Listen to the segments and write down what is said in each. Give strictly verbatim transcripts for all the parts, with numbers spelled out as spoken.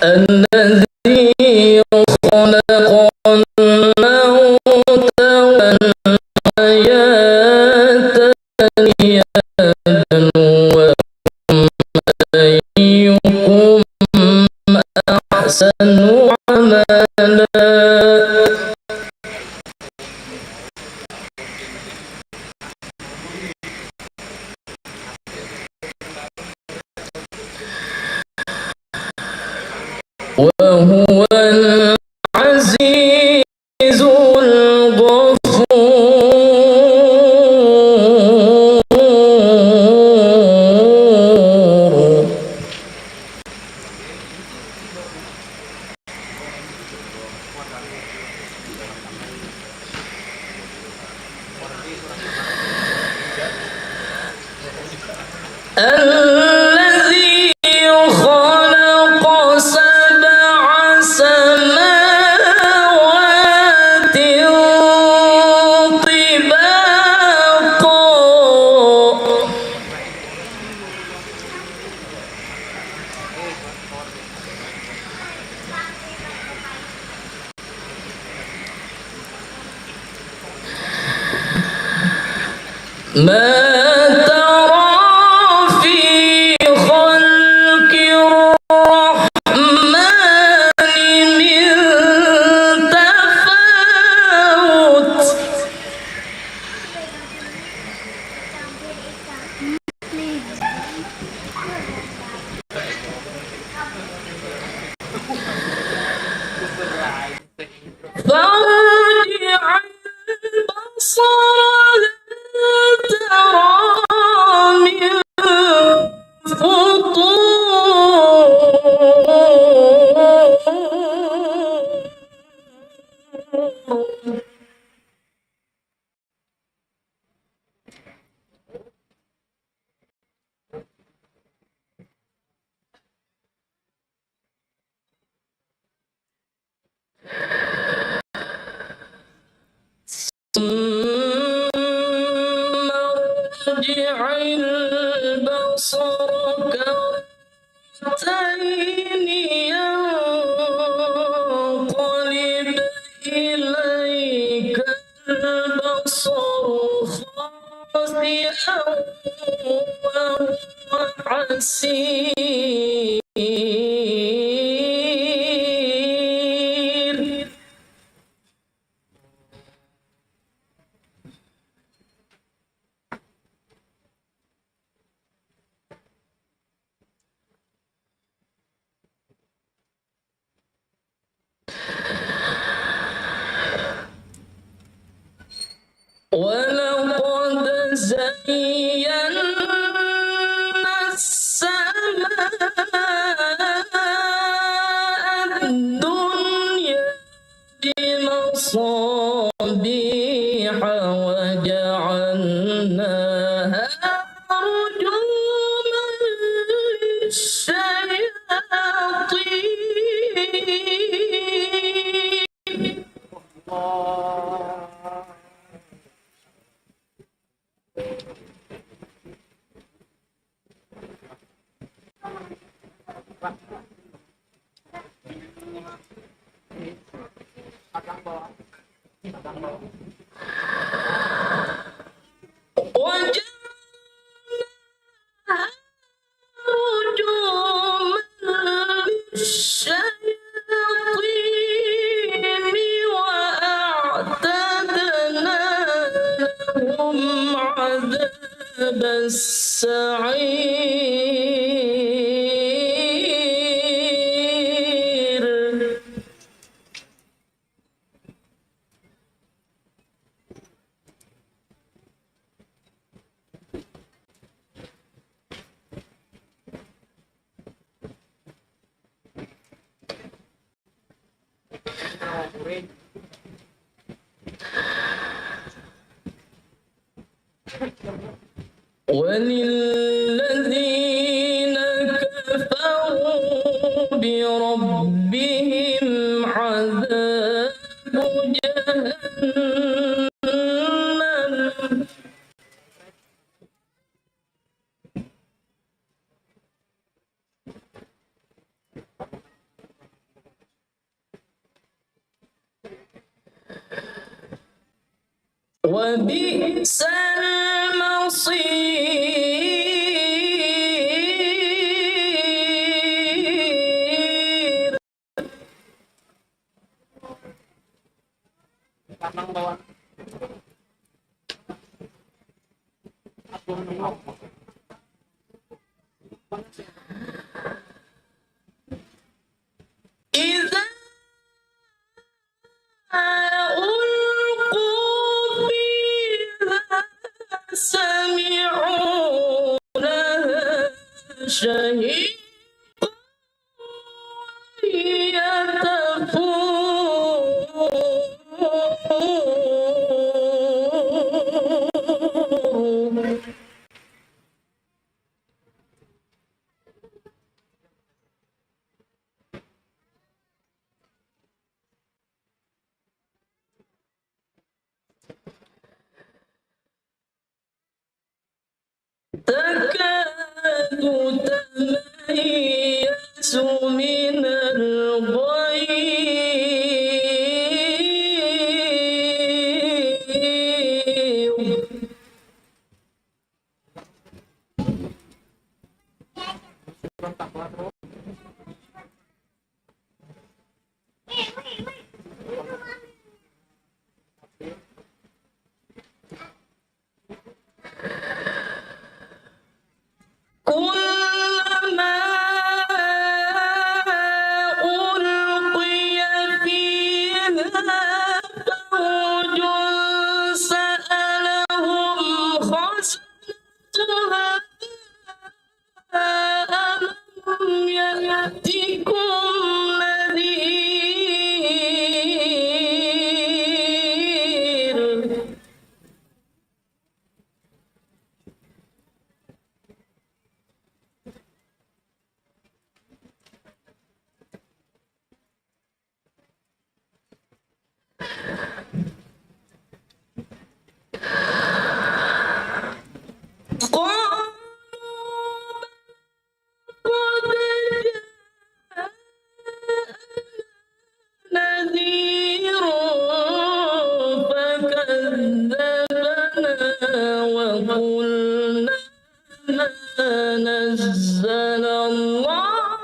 الذي خلق الموت والحياة ليبلوكم أيكم أحسن عملا. وهو العزيز الغفور. الذي خلق سبع سماوات طباقا. ما ترى في خلق الرحمن من تفاوت. فارجع البصر هل ترى من فطور. ثم ارجع البصر كرتين ينقلب إليك البصر خاسئا وهو حسير. ولقد زينا السماء الدنيا بمصابيح وجعلناها رجوما للشياطين. وجعلناها رجوما للشياطين وأعتدنا لهم عذاب السعير. وللذين كفروا بربهم عذاب جهنم. وبئس المصير. إذا ألقوا فيها سمعوا لها شهيقا وهي تفور. تكاد تميز من الغيظ. كلما ألقي فيها فوج سألهم خزنتها ألم يأتكم نذير. قالوا قد جاءنا نذير فكذبنا وقلنا ما نزل الله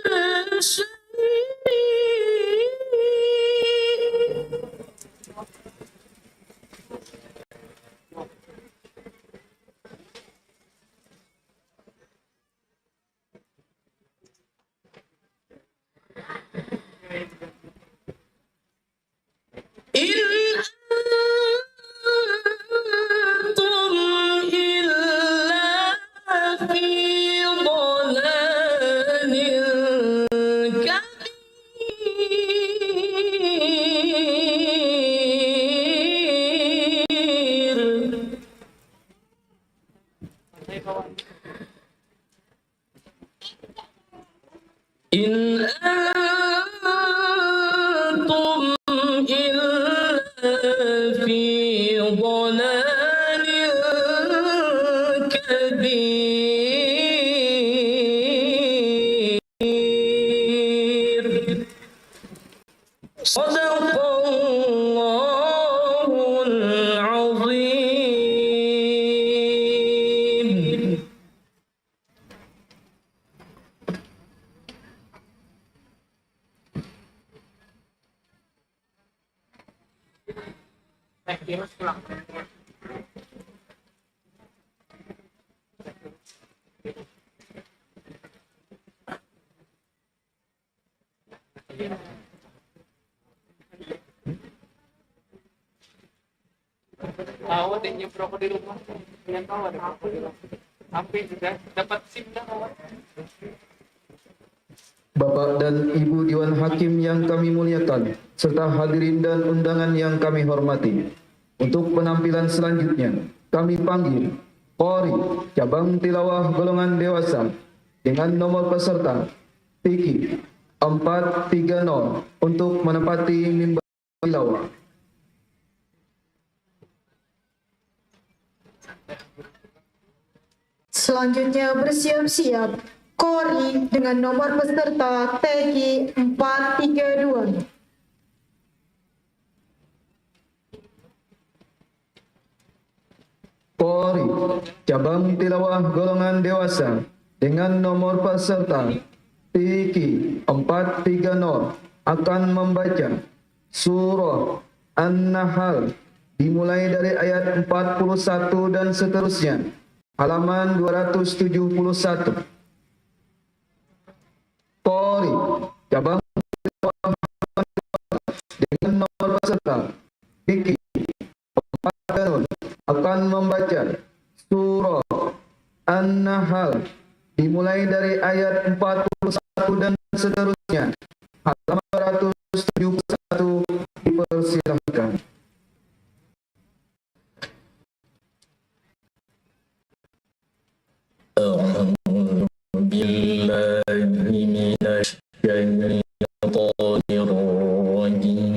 من شيء. إن أنتم إلا في ضلال كبير. إن أنتم إلا في ضلال كبير. صدق الله العظيم. Tahu deh, nyemprot di rumah. Pengen tahu ada krokodil. Sampai sudah dapat SIM dah, kawan. Bapak dan Ibu Dewan Hakim yang kami muliakan, serta hadirin dan undangan yang kami hormati, untuk penampilan selanjutnya, kami panggil Qori Cabang Tilawah Golongan Dewasa dengan nomor peserta T Q empat tiga nol untuk menempati mimbar tilawah. Selanjutnya bersiap-siap Qori dengan nomor peserta T Q empat tiga dua. Qori, cabang tilawah golongan dewasa, dengan nomor peserta T Q empat tiga nol, akan membaca Surah An-Nahl, dimulai dari ayat empat puluh satu dan seterusnya, halaman dua ratus tujuh puluh satu. Qori, cabang, dengan nomor peserta T Q empat tiga nol, akan membaca Surah An-Nahl, dimulai dari ayat empat puluh satu dan seterusnya, halaman dua ratus tujuh puluh satu. Dipersilahkan. أعوذ بالله من الشيطان الرجيم.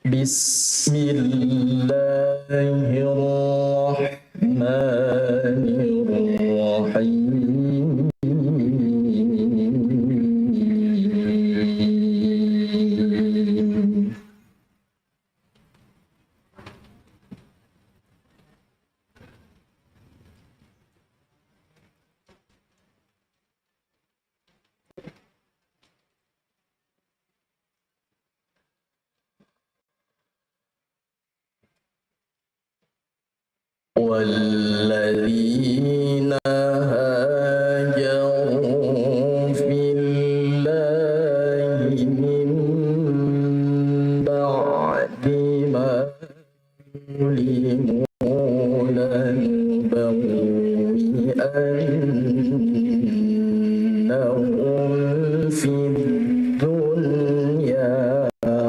بسم الله الرحمن الرحيم. والذين هاجروا في الله من بعد ما ظلموا لنبوئنهم في الدنيا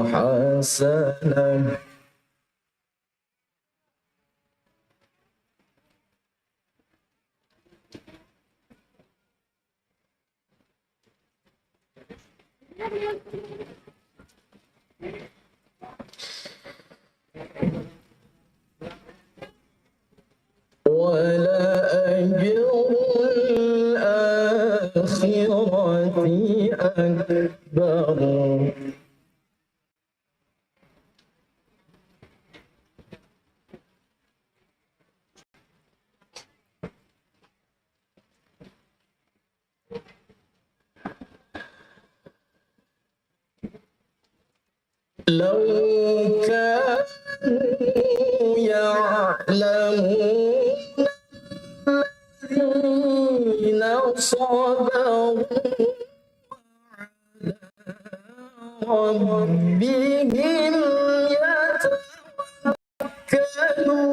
حسنة. ولأجر الآخرة أكبر. لو كانوا يعلمون الذين صبروا على ربهم يتوكلون.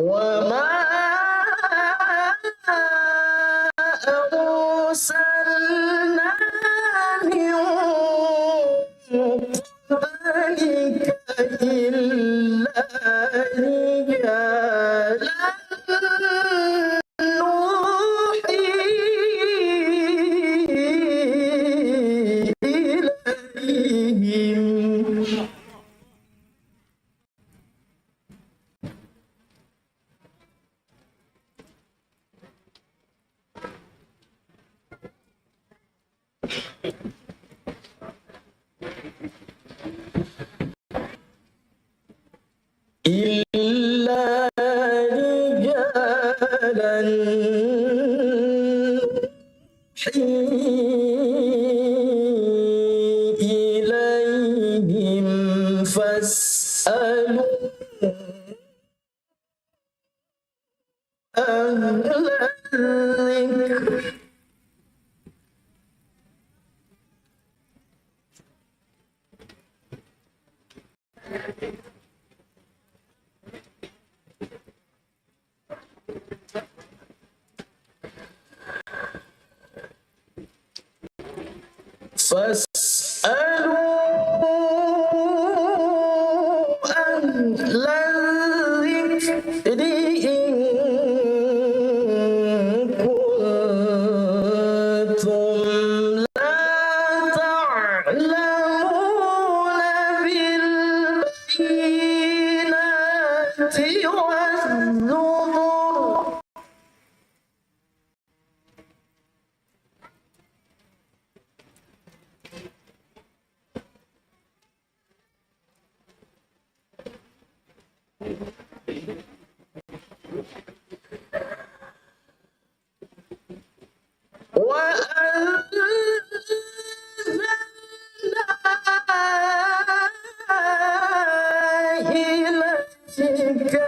وما أرسلنا من قبلك إلا رجالا نوحي إليهم. إلا رجالا نوحي إليهم فاسألوا أهل الذكر. فاسألوا أهل الذكر إن كنتم لا تعلمون بالبينات والزبر. وأنزلنا إليك الذكر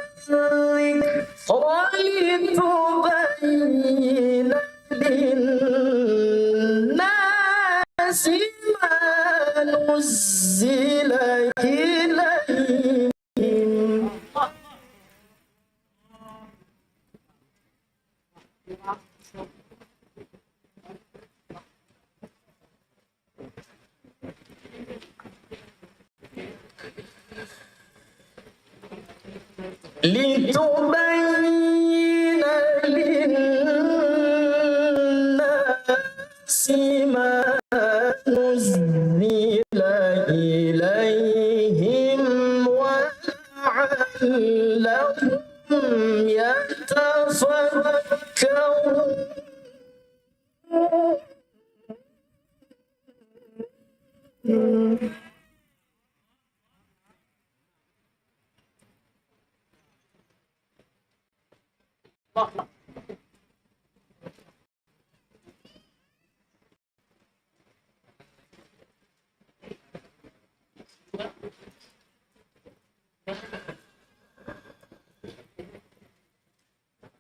لتبين للناس ما نزل إليهم. لتبين للناس ما نزل إليهم ولعلهم يتفكرون.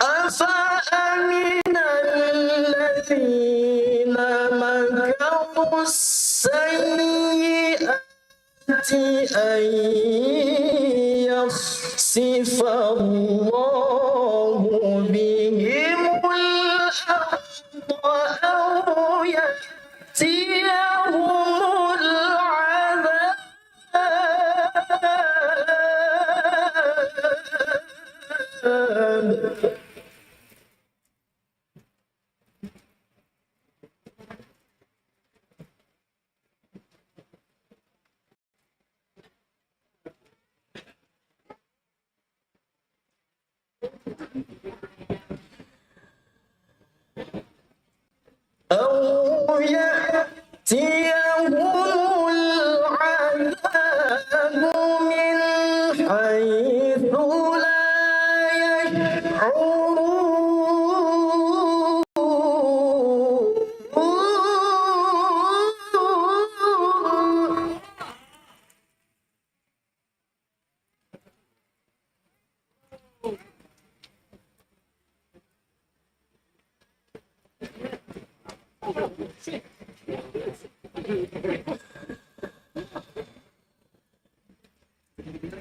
أفأمن الذين مكروا السيئات أن يخسف الله بهم الأرض أو يأتيهم العذاب. أو يأتيهم العذاب من حيث لا يشعرون.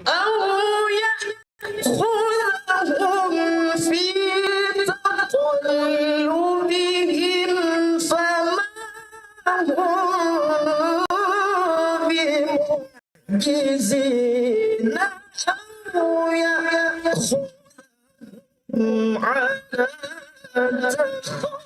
أو يأخذهم في تقلبهم فما هم بمعجزين أو يأخذهم على تخوف.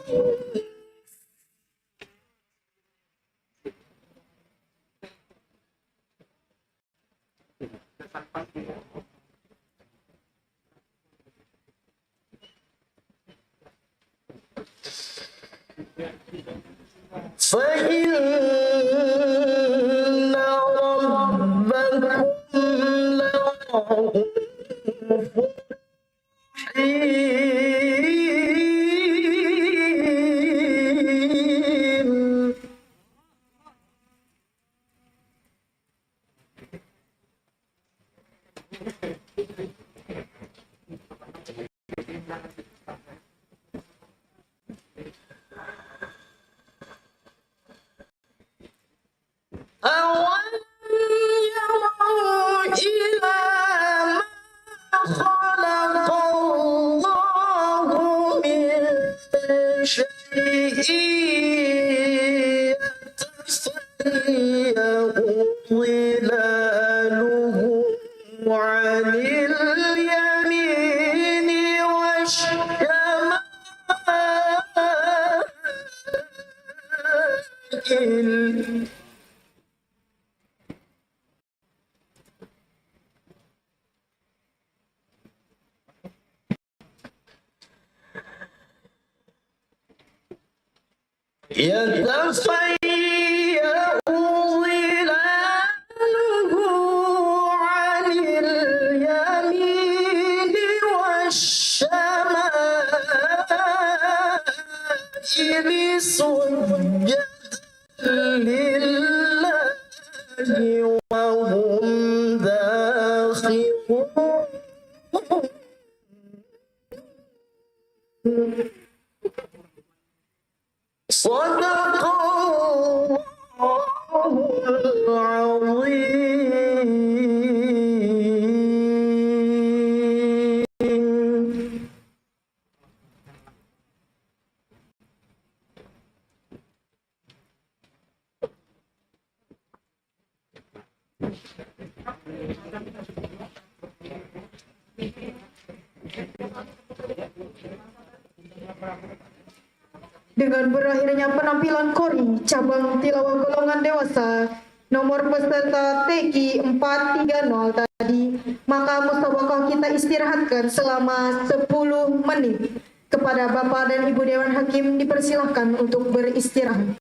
فإن ربكم لرؤوف رحيم. أولم يروا إلى ما خلق الله من شيء يتفيأ يتفيأ ظلاله عن اليمين والشمائل سجدا لله وهم داخرون. صدق الله العظيم. Dengan berakhirnya penampilan Qori cabang tilawah golongan dewasa nomor peserta T Q empat tiga nol tadi, maka musabaqah kita istirahatkan selama sepuluh menit. Kepada Bapak dan Ibu Dewan Hakim dipersilahkan untuk beristirahat.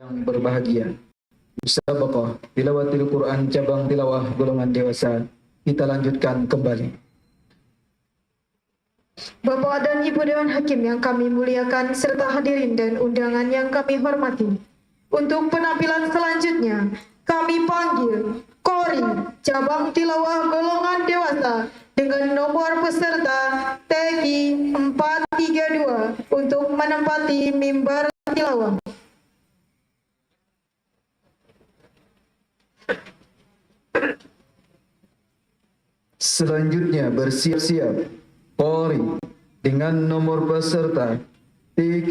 yang berbahagia. Musabaqah tilawatil Quran cabang tilawah golongan dewasa kita lanjutkan kembali. Bapak dan Ibu Dewan Hakim yang kami muliakan serta hadirin dan undangan yang kami hormati. Untuk penampilan selanjutnya, kami panggil Qori cabang tilawah golongan dewasa dengan nomor peserta T Q empat tiga dua untuk menempati mimbar tilawah. Selanjutnya bersiap-siap Qori dengan nomor peserta T Q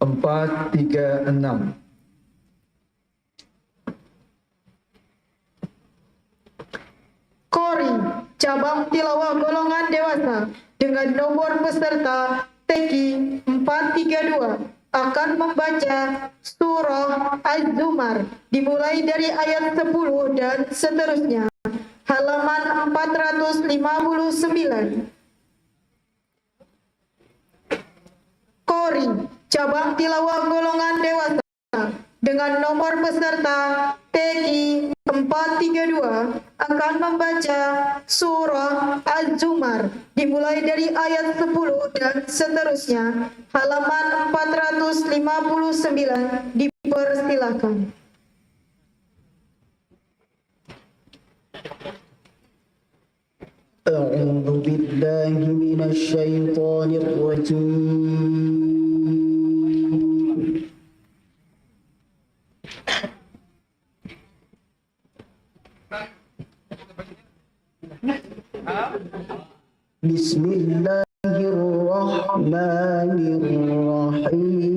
empat tiga enam. Qori cabang tilawah golongan dewasa dengan nomor peserta T Q empat tiga dua akan membaca surah Az-Zumar dimulai dari ayat sepuluh dan seterusnya, halaman empat ratus lima puluh sembilan. Qori cabang tilawah golongan dewasa dengan nomor peserta T Q empat tiga dua akan membaca surah Az-Zumar dimulai dari ayat sepuluh dan seterusnya, halaman empat ratus lima puluh sembilan, dipersilakan. أعوذ بالله من الشيطان الرجيم. بسم الله الرحمن الرحيم.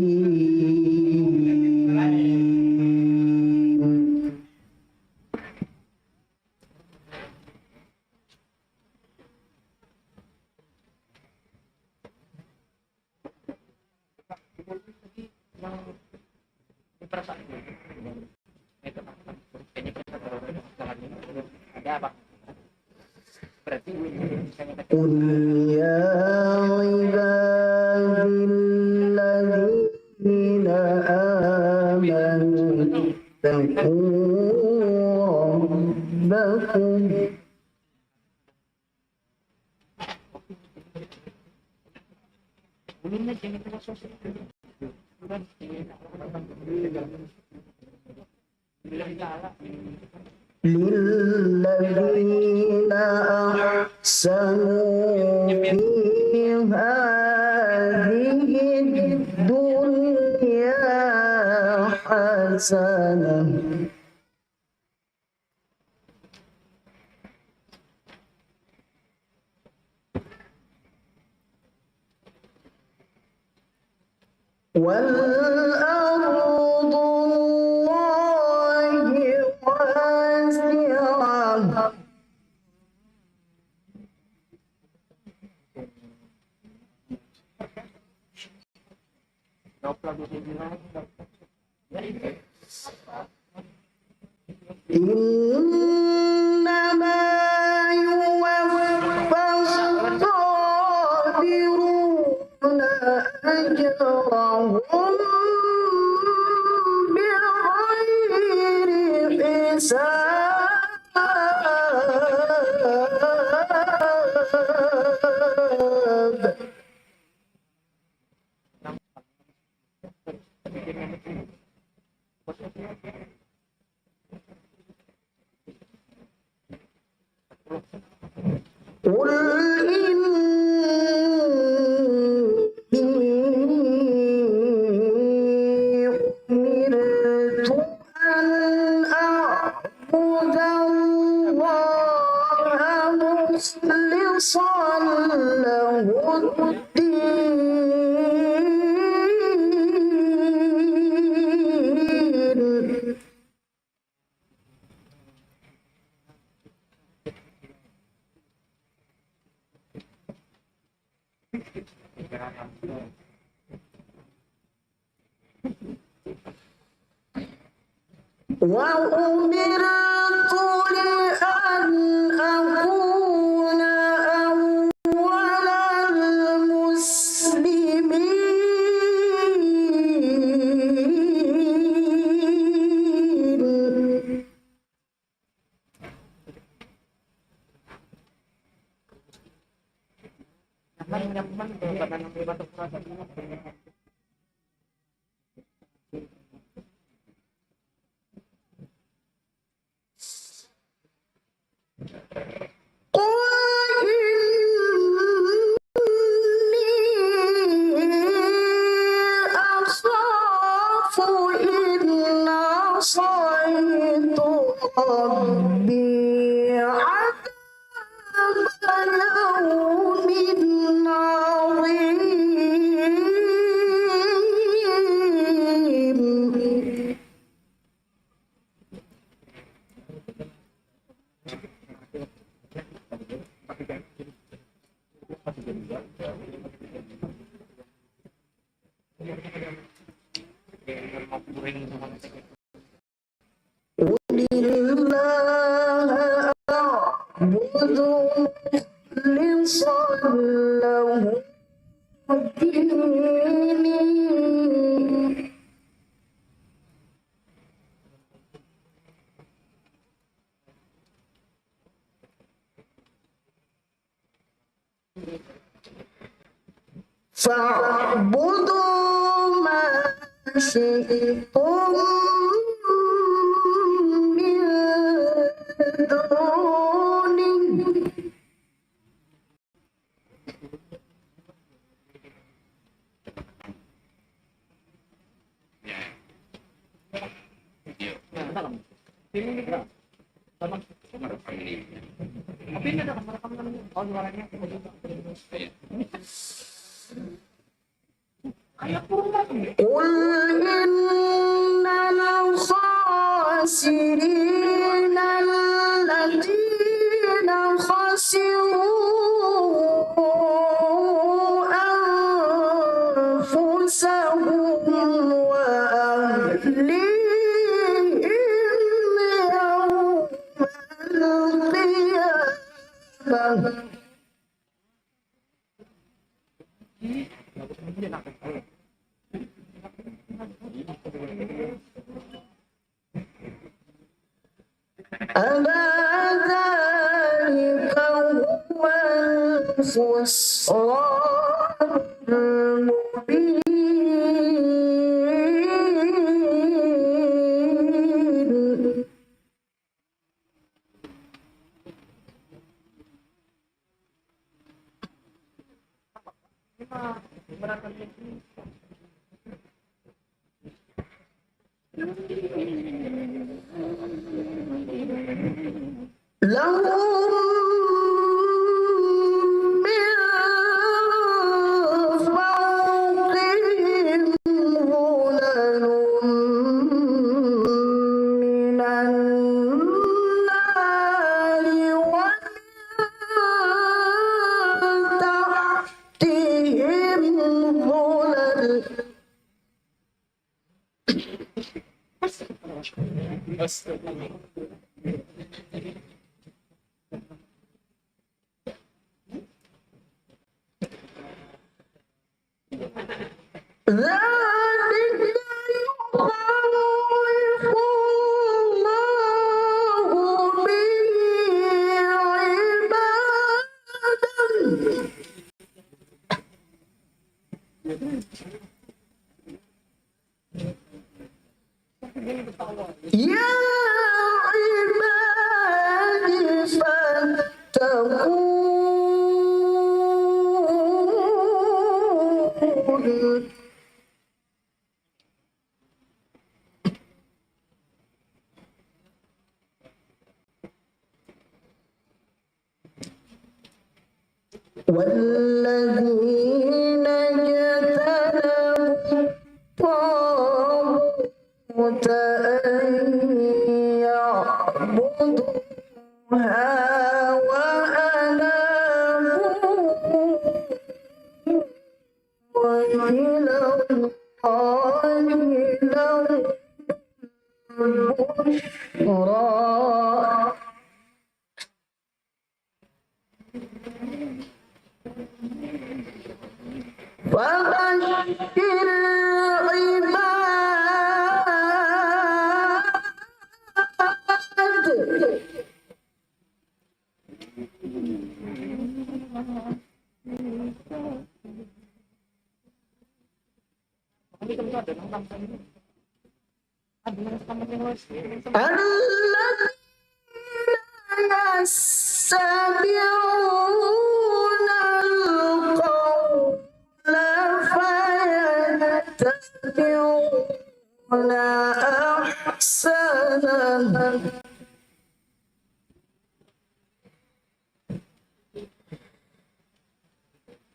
قل يا عبادي الذين آمنوا اتقوا ربكم. للذين أحسنوا في هذه الدنيا حسنة. والأرض الله واسعة. إنما يوفى الصابرون أجرهم بغير حساب. قل إني أمرت أن أعبد الله مخلصا له الدين. وأمرت لأن أكون أول المسلمين. nyaman, badan nang batuk rasa. قل إني أخاف إن عصيت ربي عذاب يوم عظيم. قل الله أعبد مخلصا له ديني. فاعبدوا ما شئتم من دونه. قل إن الخاسرين الذين خسروا أنفسهم وأهليهم يوم القيامة. ألا ذلك هو الخسران المبين. لهم من فوقهم ظلل من النار ومن تحتهم ظلل. ذلك يخوف الله به عباده. يا عبادي فاتقون. والذين اجتنبوا الطاغوت أن يعبدوها وأنابوا إلى الله لهم البشرى. فبشر عباد. الذين يستمعون القول فيتبعون أحسنه.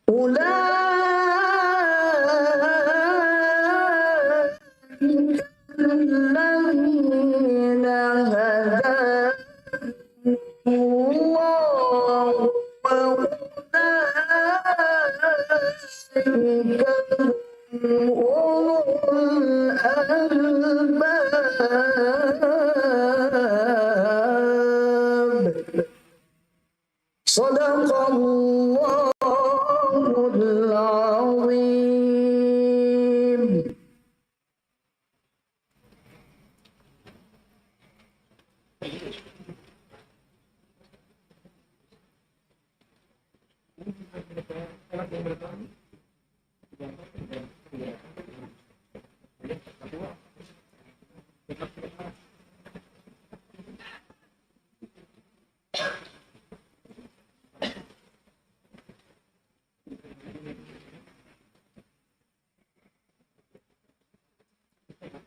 أولئك الذين هداهم الله وأولئك هم أولو الألباب. صدق الله العظيم.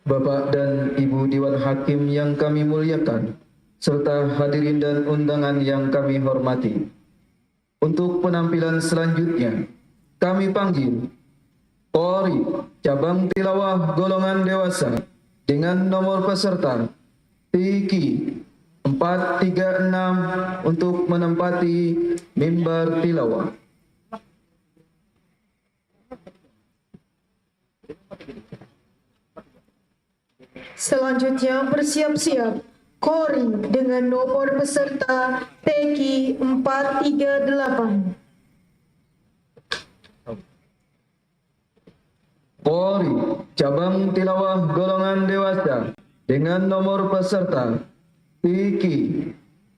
Bapak dan Ibu Dewan Hakim yang kami muliakan, serta hadirin dan undangan yang kami hormati. Untuk penampilan selanjutnya, kami panggil Qori cabang tilawah golongan dewasa dengan nomor peserta T Q empat tiga enam untuk menempati mimbar tilawah. Selanjutnya bersiap-siap Qori dengan nomor peserta T Q empat tiga delapan. Qori cabang tilawah golongan dewasa dengan nomor peserta T Q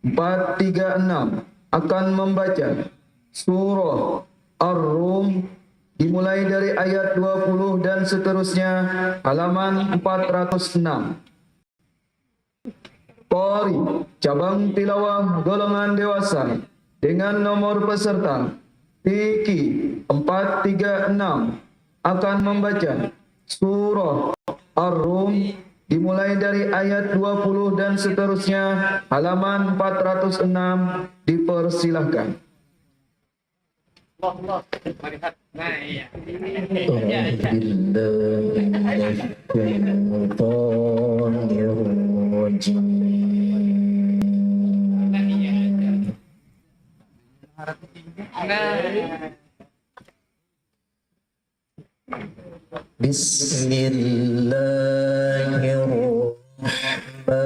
empat tiga enam akan membaca Surah Ar-Rum dimulai dari ayat dua puluh dan seterusnya, halaman empat ratus enam. Qori cabang tilawah golongan dewasa dengan nomor peserta T Q empat tiga enam akan membaca Surah Ar-Rum dimulai dari ayat dua puluh dan seterusnya, halaman empat ratus enam. Dipersilahkan. أعوذ بالله من الشيطان الرجيم. بسم الله الرحمن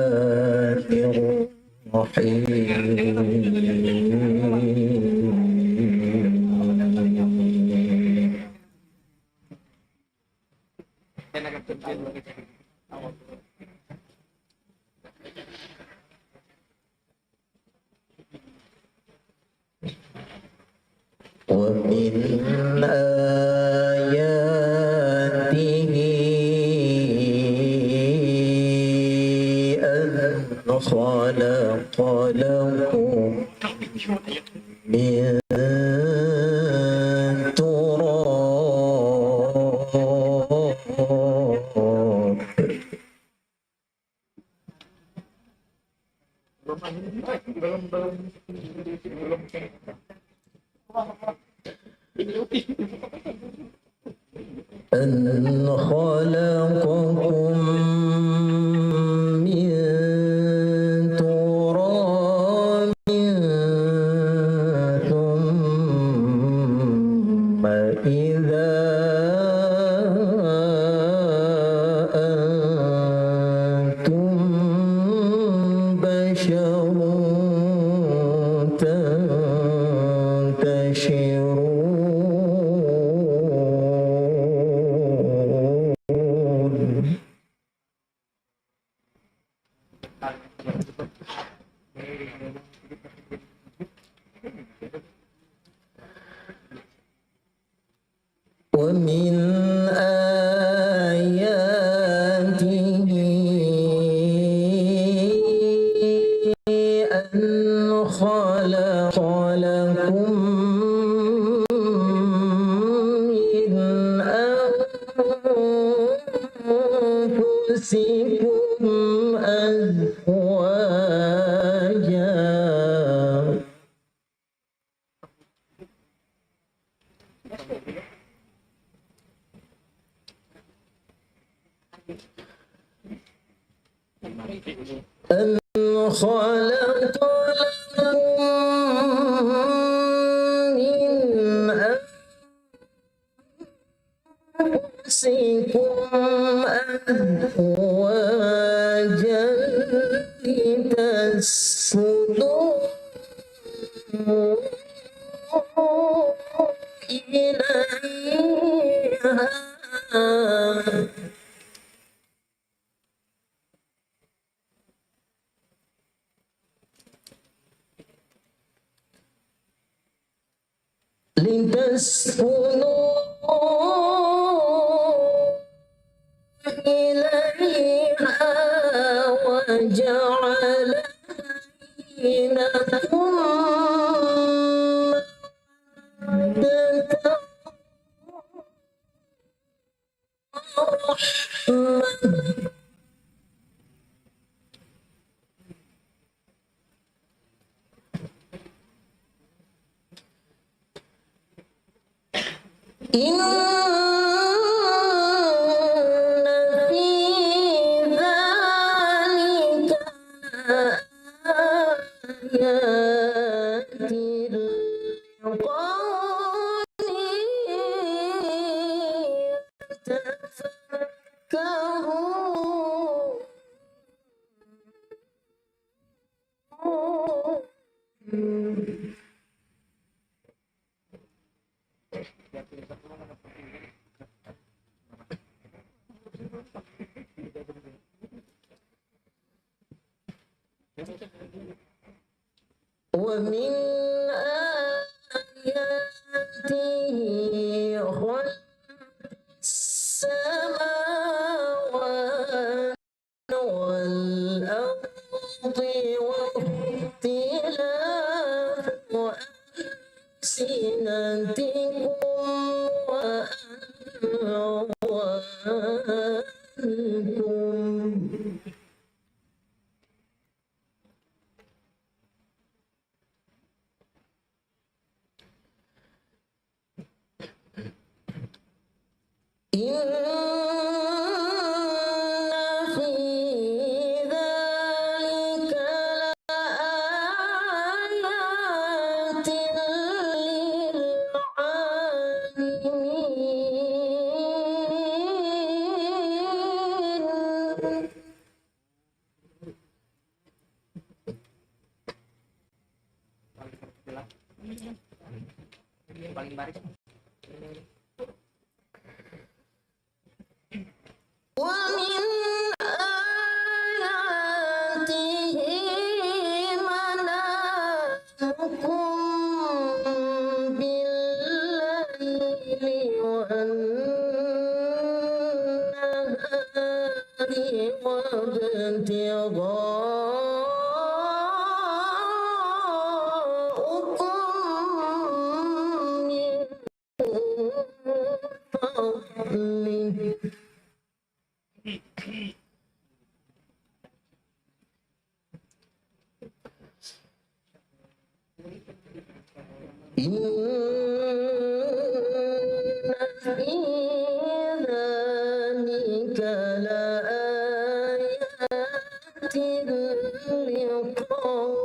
الرحيم. ومن آياته أن خلق لكم من تراب. أن خلقكم من تراب ثم إذا أنتم بشر تنتشرون. ومن آياته خلق لكم من أنفسكم أزواجا. أن خلق لكم من أنفسكم أزواجا لتسكنوا إليها. لتسكنوا إليها وجعل بينكم مودة ورحمة. إن في ذلك لآيات لقوم يتفكرون. ومن آياته خلق السماوات والأرض واختلاف ألسنتكم وألوانكم. إن في ذلك لآيات للعالمين. ومن آياته منامكم بالليل والنهار وابتغاؤكم من فضله. إن في ذلك لآيات لقوم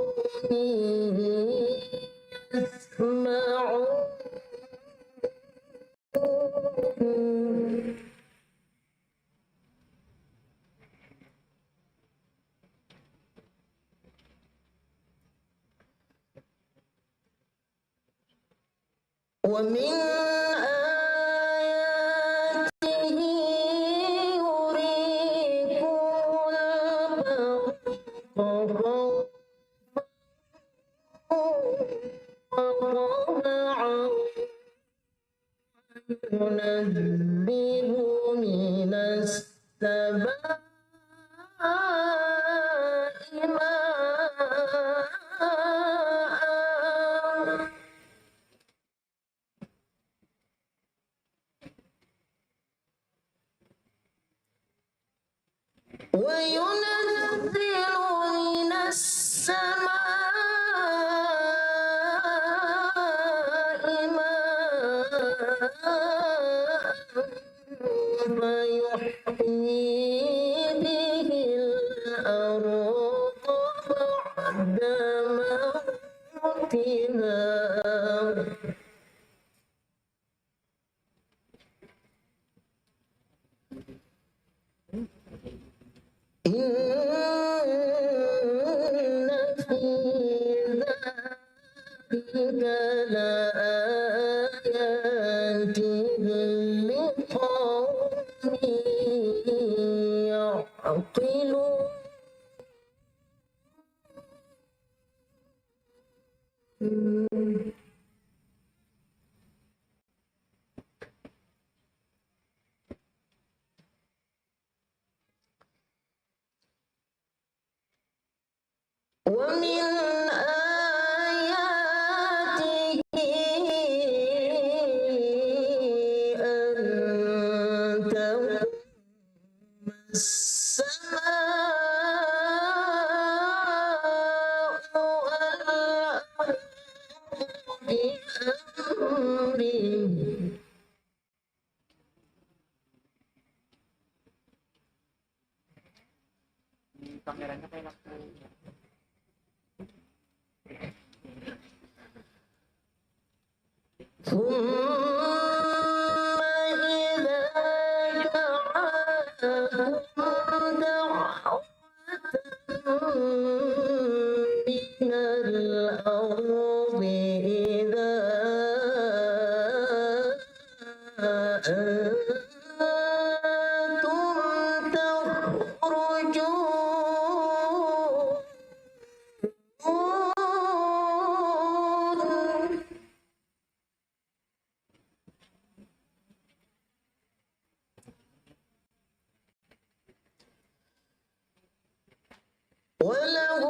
يسمعون. ومن آياته يريكم البرق خوفا وطمعا وينزل من السماء ماء وينزل من السماء ماء فيحيي به الأرض بعد موتها. إن في ذلك لآيات لقوم يعقلون. ومن آياته أن تقوم السماء والأرض بأمره. Ini kameranya kayak aku. ثم إذا دعاكم دعوة من الأرض إذا أنتم تخرجون. وله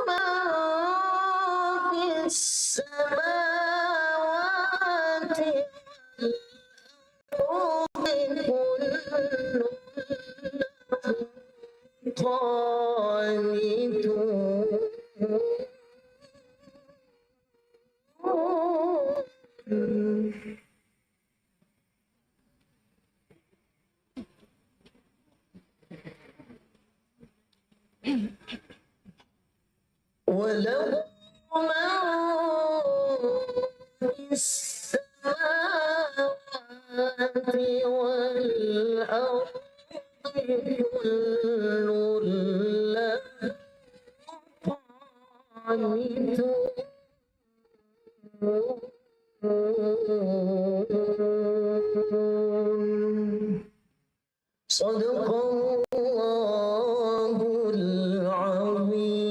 من في السماوات والأرض كل له قانتون. وله من في السماوات والأرض كل له قانتون. صدق الله العظيم.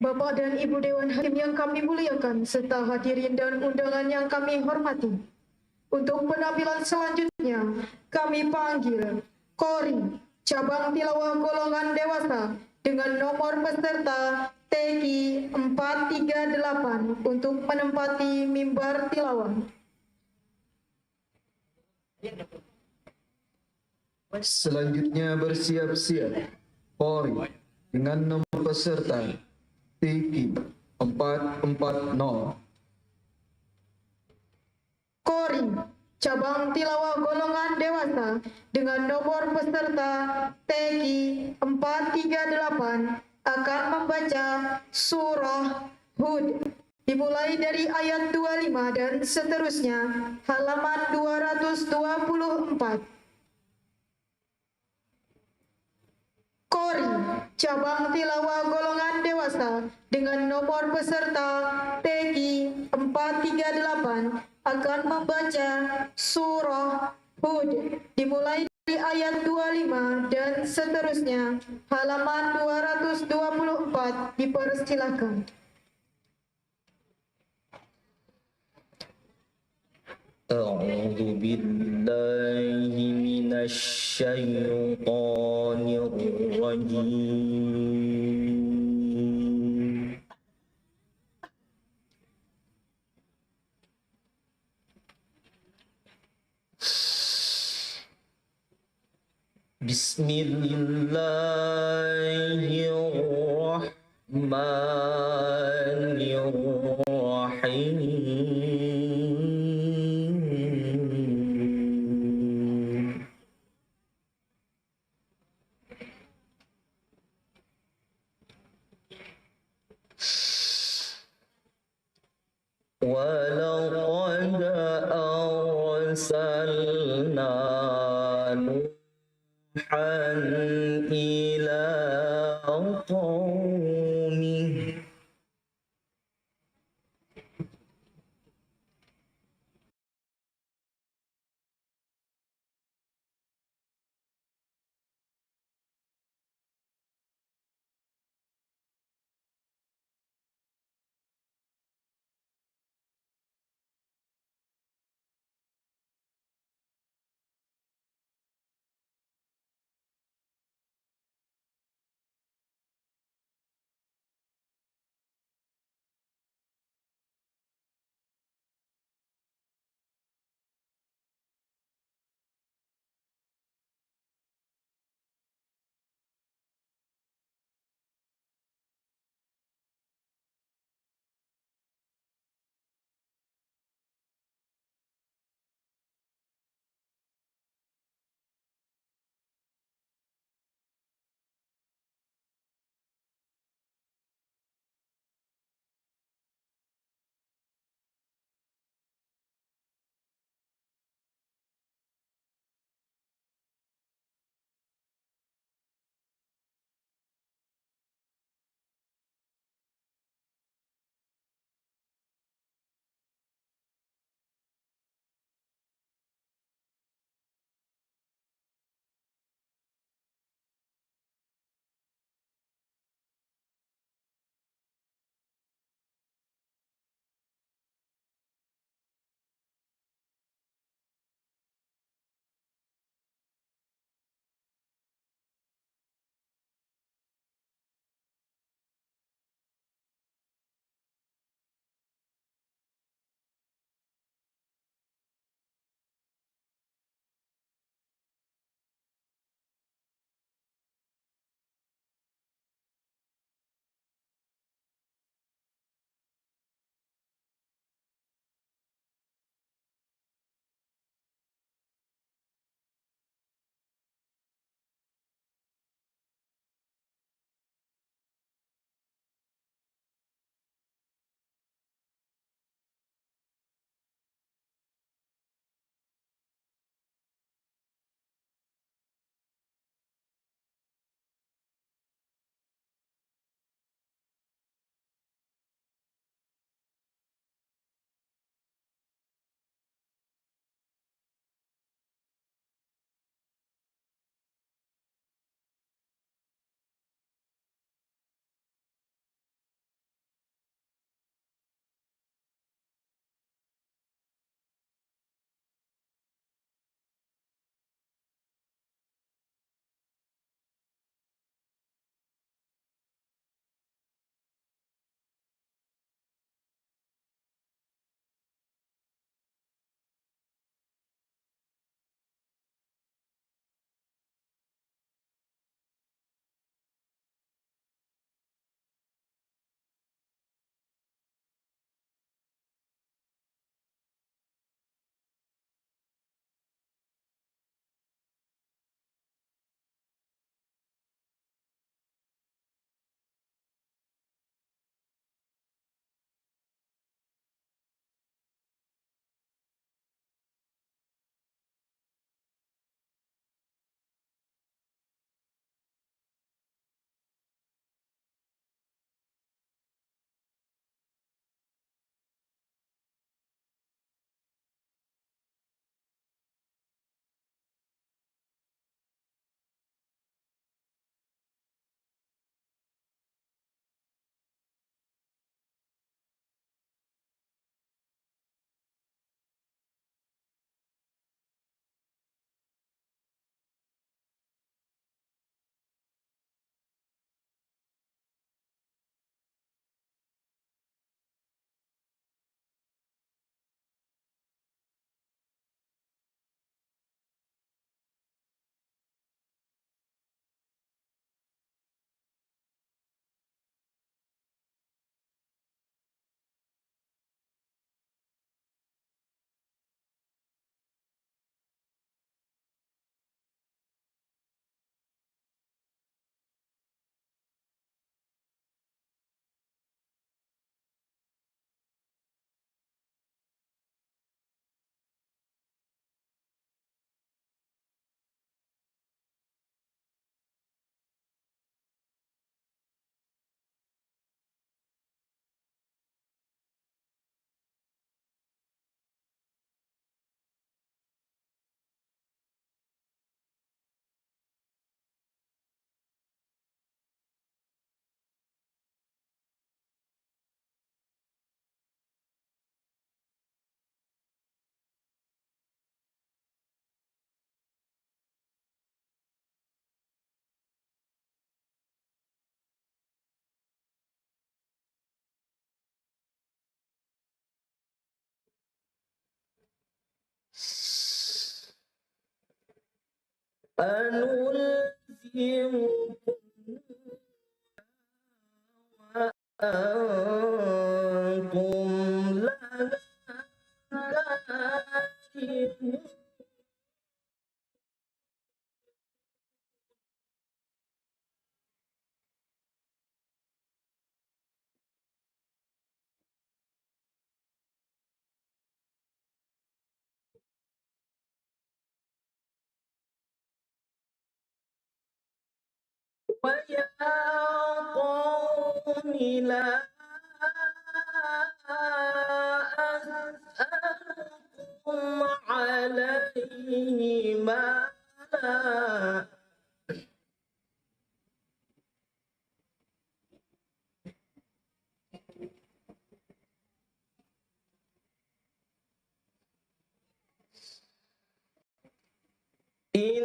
Bapak dan Ibu Dewan Hakim yang kami muliakan, serta hadirin dan undangan yang kami hormati. Untuk penampilan selanjutnya, kami panggil Qori, cabang tilawah golongan dewasa, dengan nomor peserta T Q empat tiga delapan untuk menempati mimbar tilawah. Selanjutnya bersiap-siap Qori dengan nomor peserta T Q empat empat nol. Qori, cabang tilawah golongan dewasa dengan nomor peserta T Q empat tiga delapan akan membaca surah Hud. Dimulai dari ayat dua lima dan seterusnya, halaman dua ratus dua puluh empat. Qori, cabang tilawah golongan dewasa dengan nomor peserta T Q empat tiga delapan akan membaca surah Hud, dimulai dari ayat dua lima dan seterusnya, halaman dua ratus dua puluh empat, dipersilakan. أعوذ بالله من الشيطان الرجيم. بسم الله الرحمن الرحيم. ولقد أرسلنا نوحا إلى قومه. أنلزمكموها وأنتم لها كارهون. ويا قوم لا أسألكم عليه مالا. إن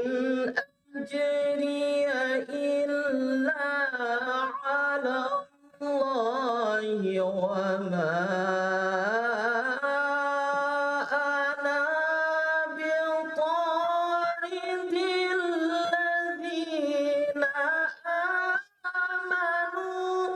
أجري إلا على الله وما أنا بطارد الذين آمنوا.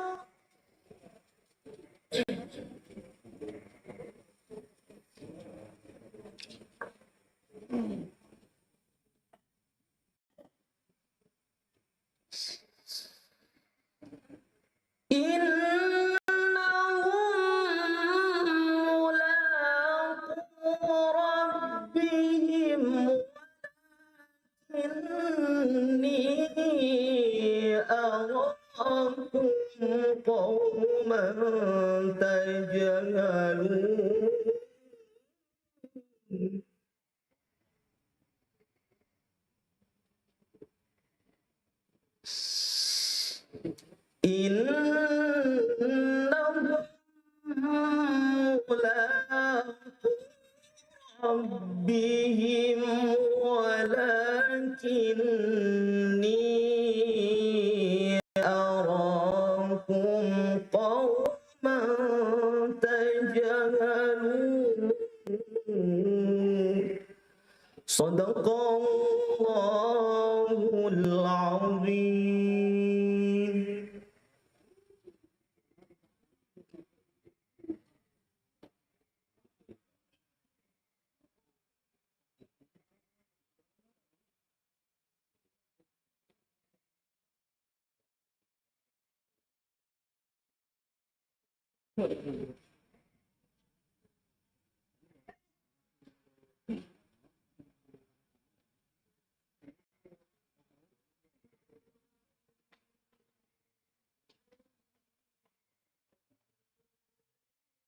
إنهم ملاقو ربهم إني أراكم قوما تجهلون. إنهم ملاقو ربهم ولكني أراكم قوما تجهلون. صدق الله العظيم.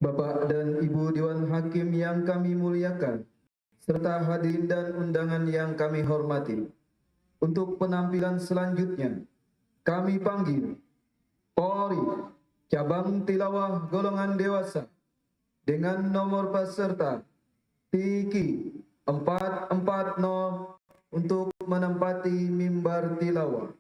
Bapak dan Ibu Dewan Hakim yang kami muliakan, serta hadirin dan undangan yang kami hormati. Untuk penampilan selanjutnya, kami panggil Qori cabang tilawah golongan dewasa dengan nomor peserta T Q empat empat nol untuk menempati mimbar tilawah.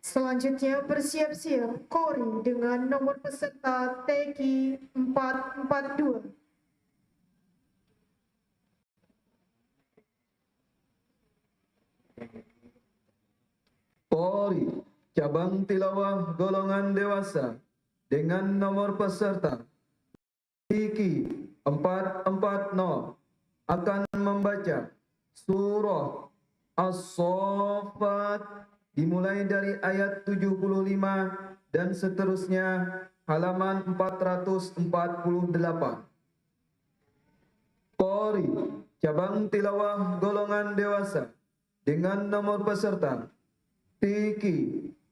Selanjutnya, bersiap-siap Qori dengan nomor peserta T Q empat empat dua. Qori cabang tilawah golongan dewasa dengan nomor peserta T Q empat empat nol akan membaca surah As-Saffat, dimulai dari ayat tujuh puluh lima dan seterusnya, halaman empat ratus empat puluh delapan. Qori cabang tilawah golongan dewasa dengan nomor peserta T Q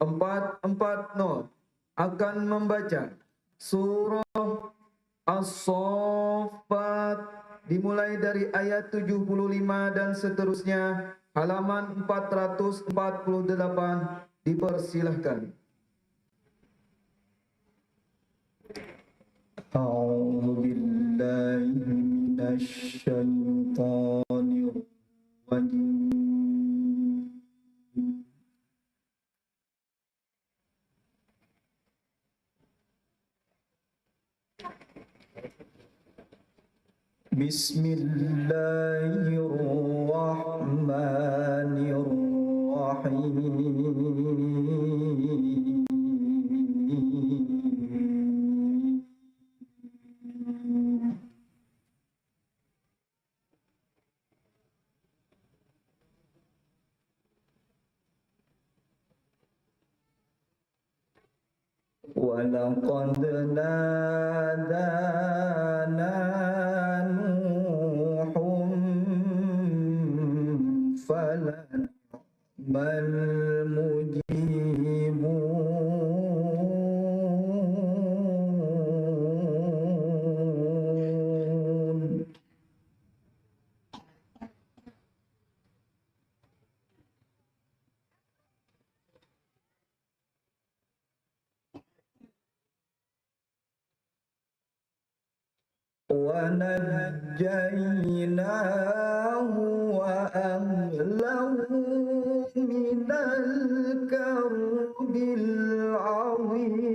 empat empat nol akan membaca surah As-Saffat, dimulai dari ayat tujuh puluh lima dan seterusnya, halaman empat ratus empat puluh delapan. Dipersilahkan. أعوذ بالله من الشيطان الرجيم. بسم الله الرحمن الرحيم. ولقد نادانا نوح فلنعم المجيبون. ونجيناه وأهله من الكرب العظيم.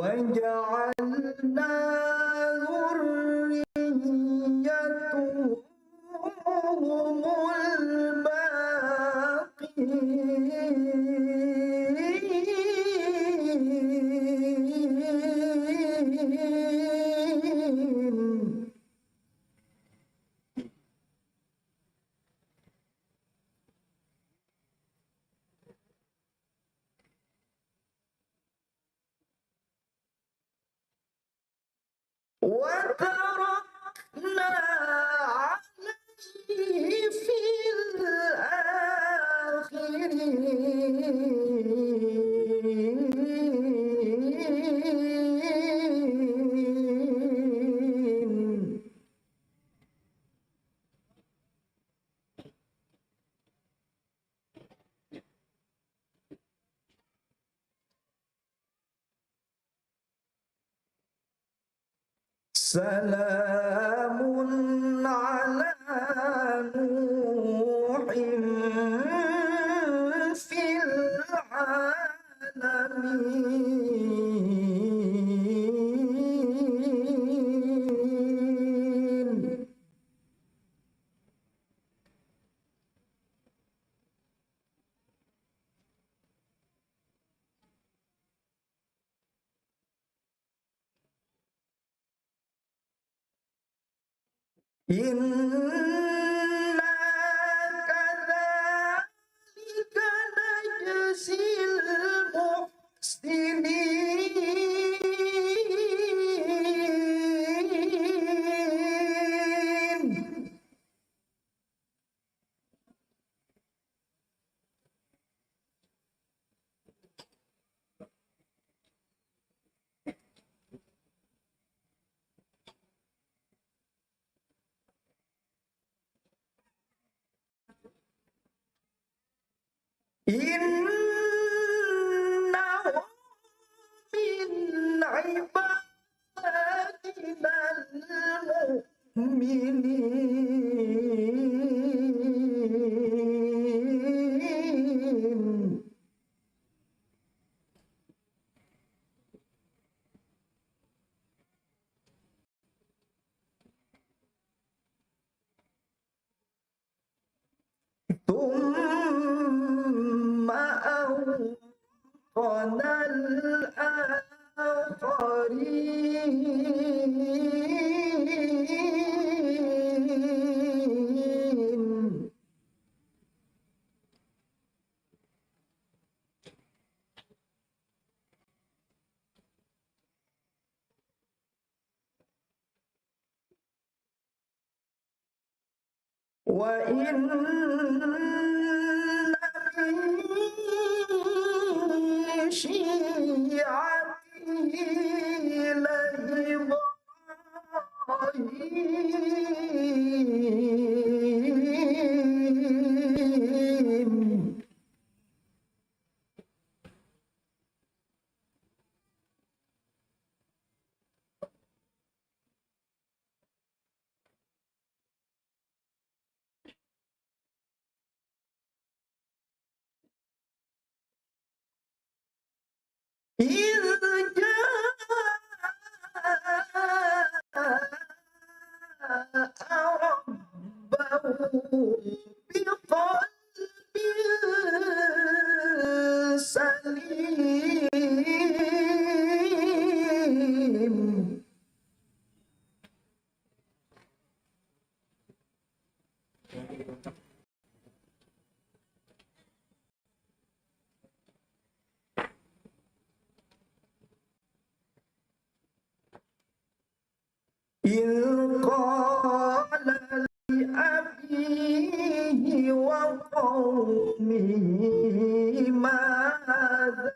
وجعلنا ذريته هم الباقين. وتركنا عليه في الآخرين. سلام على نوح في العالمين. إنا كذلك نجزي المحسنين. إنه من عبادنا المؤمنين. ثم أغرقنا الآخرين. وإن من شيعته لإبراهيم. إذ جاء ربه بقلب سليم. إذ قال لأبيه وقومه ماذا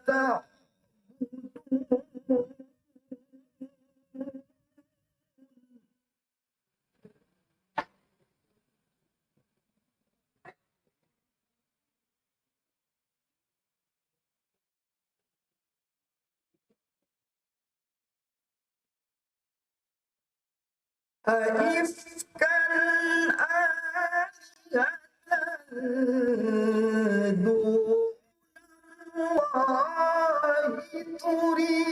تعبدون. أئفكا آلهة دون الله تريدون.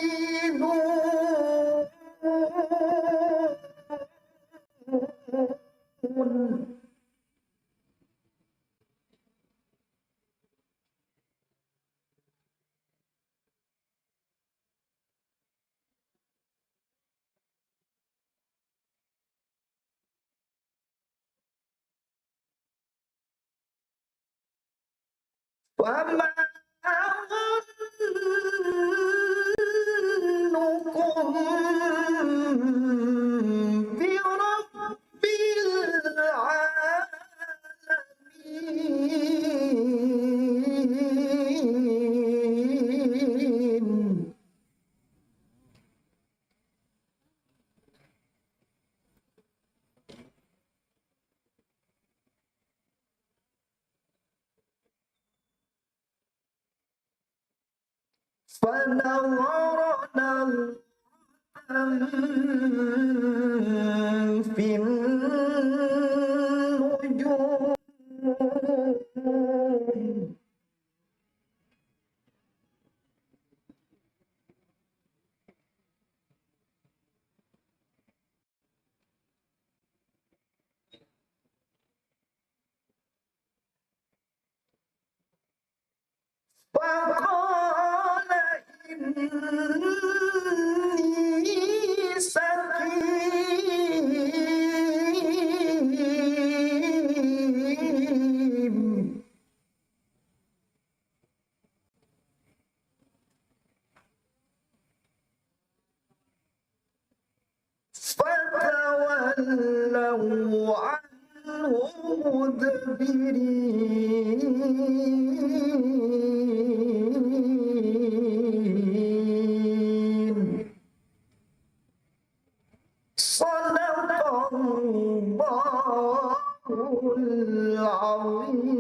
فما ظنكم برب العالمين. فنظر نظرة في النجوم. فقال إني سقيم. فتولوا عنه مدبرين. صدق الله العظيم.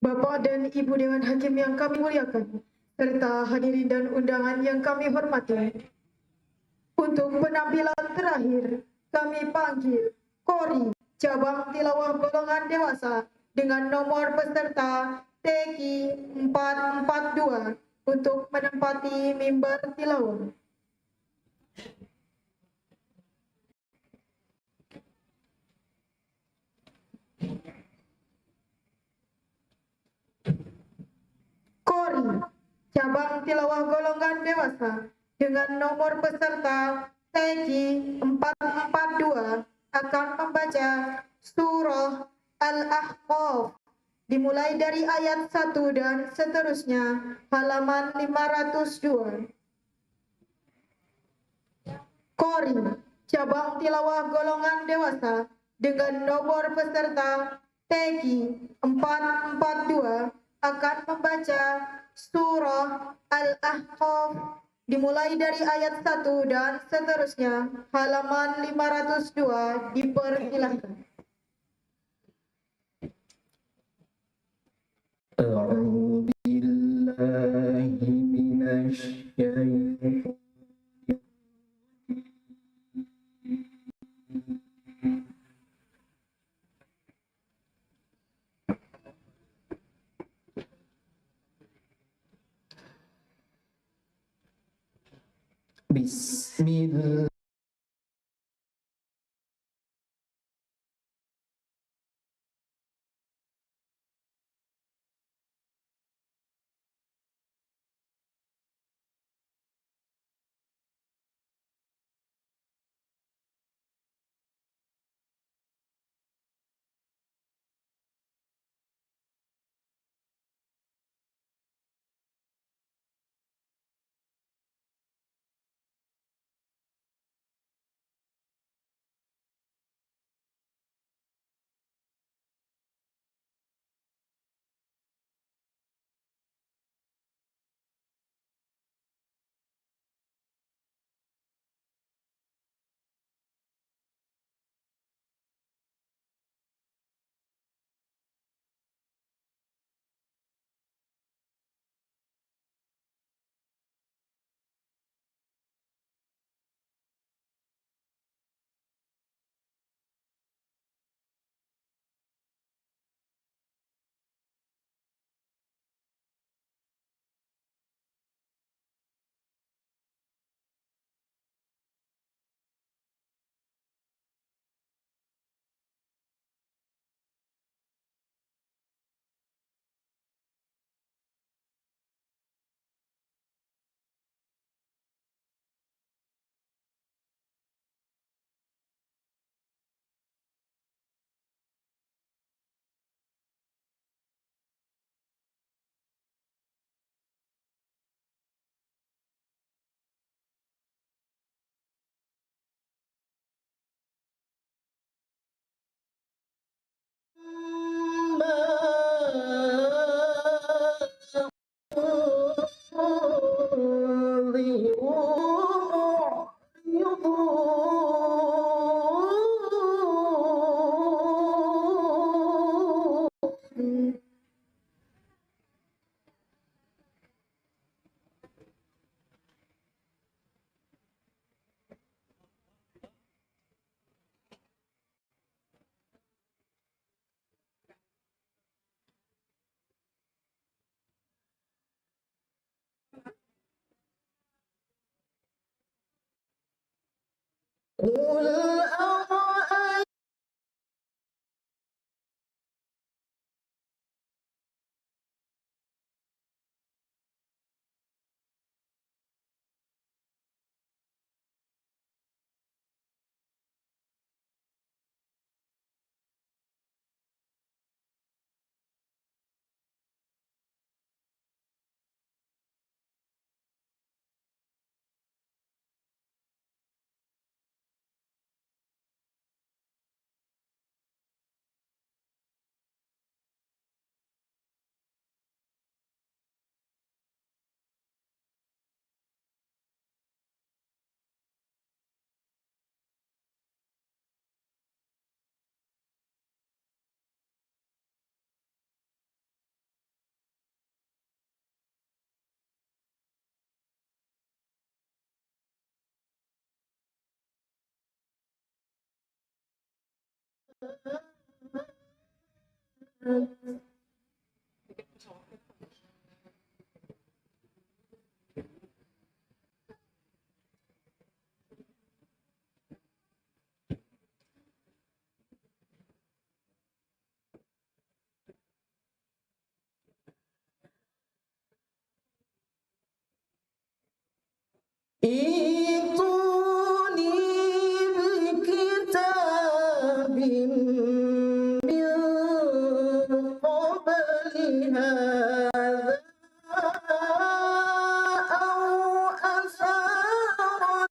Bapak dan Ibu Dewan Hakim yang kami muliakan, serta hadirin dan undangan yang kami hormati. Untuk penampilan terakhir, kami panggil Kori, cabang tilawah golongan dewasa, dengan nomor peserta T Q empat empat dua, untuk menempati mimbar tilawah. Kori, cabang tilawah golongan dewasa, dengan nomor peserta T Q empat empat dua, akan membaca surah Al-Ahqaf, dimulai dari ayat satu dan seterusnya, halaman lima ratus dua. Kori, cabang tilawah golongan dewasa, dengan nomor peserta T Q empat empat dua, akan membaca surah Al-Ahqaf Dimulai dari ayat satu dan seterusnya, halaman lima ratus dua, dipersilahkan. أعوذ بالله من الشيطان الرجيم. بسم الله. ائتوني بكتاب من قبل هذا أو أثارة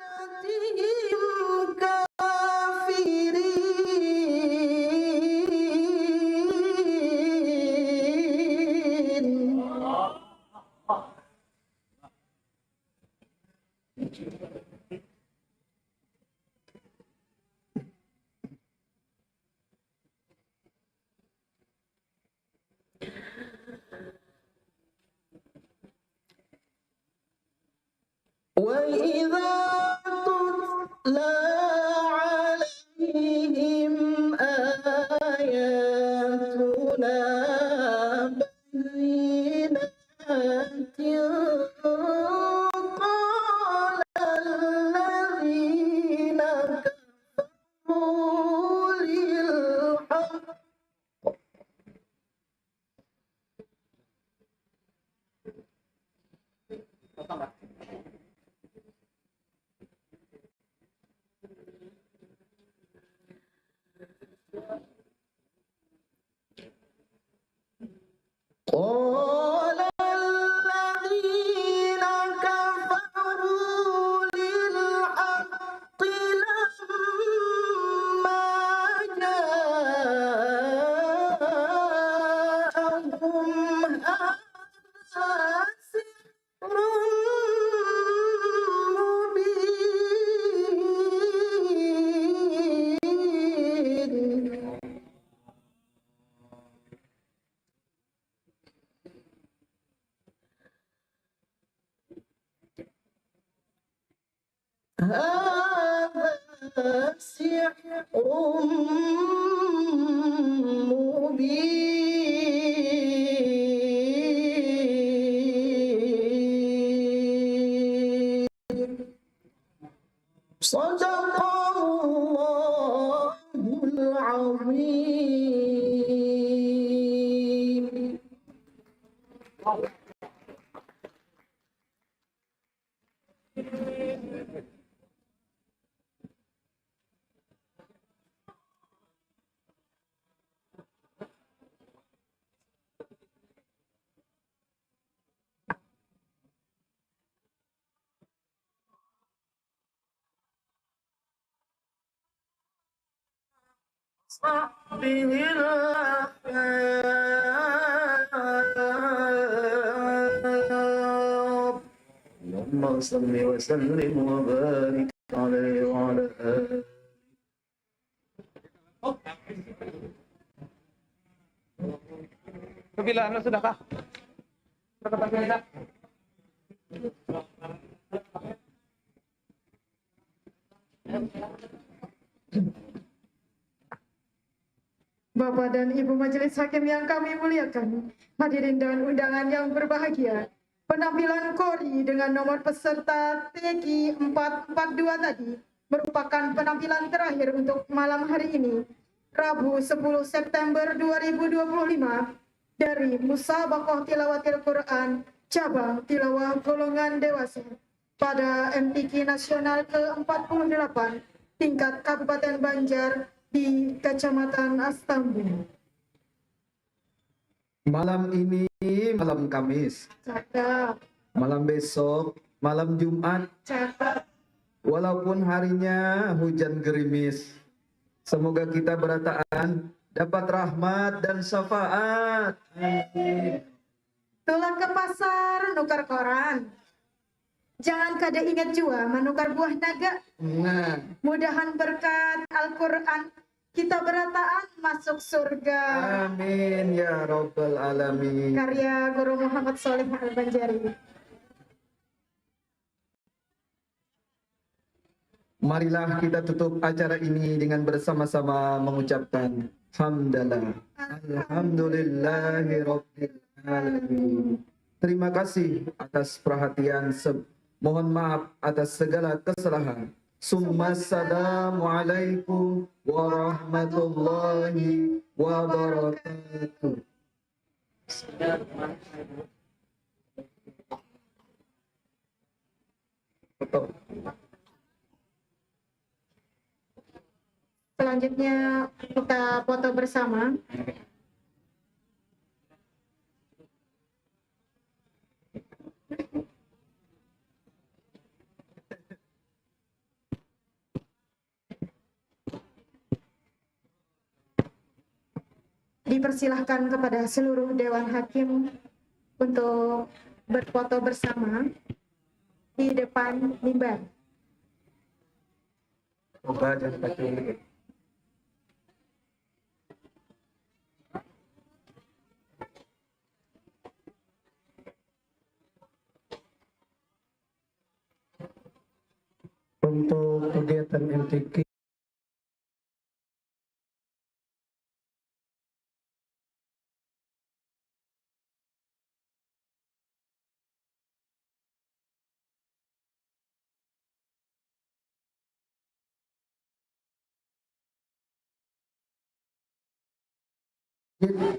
بآياتهم كافرين. وإذا تتلى عليهم آياتنا بينات قال الذين كفروا للحق قال الذين كفروا للحق لما جاءهم هذا سحر مبين. هذا سحر مبين. صدق الله العظيم. اللهم صل وسلم وبارك عليه وعلى آله. Bila anu sudah kah? Sudah dapat berita? Bapak dan Ibu Majelis Hakim yang kami muliakan, hadirin dan undangan yang berbahagia, penampilan Kori dengan nomor peserta T Q empat empat dua tadi merupakan penampilan terakhir untuk malam hari ini, Rabu sepuluh September dua ribu dua puluh lima, dari Musabaqah Tilawatil Quran cabang tilawah golongan dewasa pada M T Q Nasional ke empat puluh delapan tingkat Kabupaten Banjar di Kecamatan Astambu. Malam ini malam Kamis. Cakep. Malam besok malam Jumat. Cakep. Walaupun harinya hujan gerimis, semoga kita berataan dapat rahmat dan syafaat. Amin. Tulak ke pasar nukar koran. Jangan kada ingat jua manukar buah naga. Nah. Mudahan berkat Al-Quran kita berataan masuk surga. Amin ya rabbal alamin. Karya Guru Muhammad Soleh Al-Banjari. Marilah kita tutup acara ini dengan bersama-sama mengucapkan hamdalah. Alhamdulillahirabbil alamin. Terima kasih atas perhatian se-, mohon maaf atas segala kesalahan. Summassalamualaikum warahmatullahi wabarakatuh. Selanjutnya kita foto bersama. Dipersilahkan kepada seluruh Dewan Hakim untuk berfoto bersama di depan mimbar. Coba jangan pakai ini. Untuk kegiatan M T Q,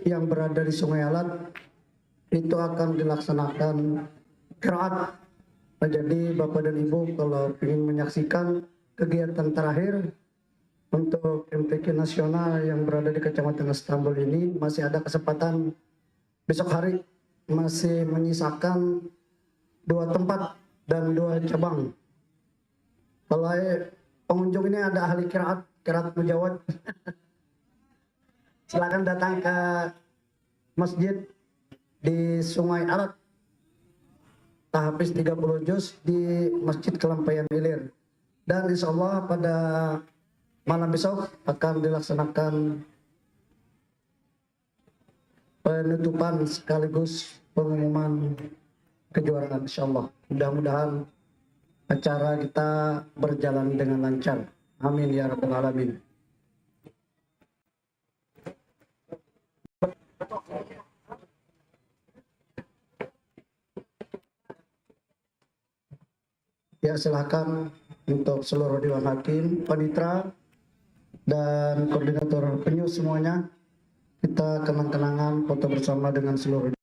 yang berada di Sungai Alat itu akan dilaksanakan kiraat. Nah, jadi Bapak dan Ibu, kalau ingin menyaksikan kegiatan terakhir untuk M T Q nasional yang berada di Kecamatan Sitambul ini, masih ada kesempatan besok hari, masih menyisakan dua tempat dan dua cabang. Kalau pengunjung ini ada ahli kiraat, kiraat mujawad. Silakan datang ke masjid di Sungai Alat, tahfiz tiga puluh juz di Masjid Kelampaian Ilir. Dan insya Allah pada malam besok akan dilaksanakan penutupan sekaligus pengumuman kejuaraan, insya Allah. Mudah-mudahan acara kita berjalan dengan lancar. Amin ya rabbal alamin. Ya, silahkan untuk seluruh Dewan Hakim, panitera, dan koordinator penyu semuanya. Kita kenang-kenangan foto bersama dengan seluruh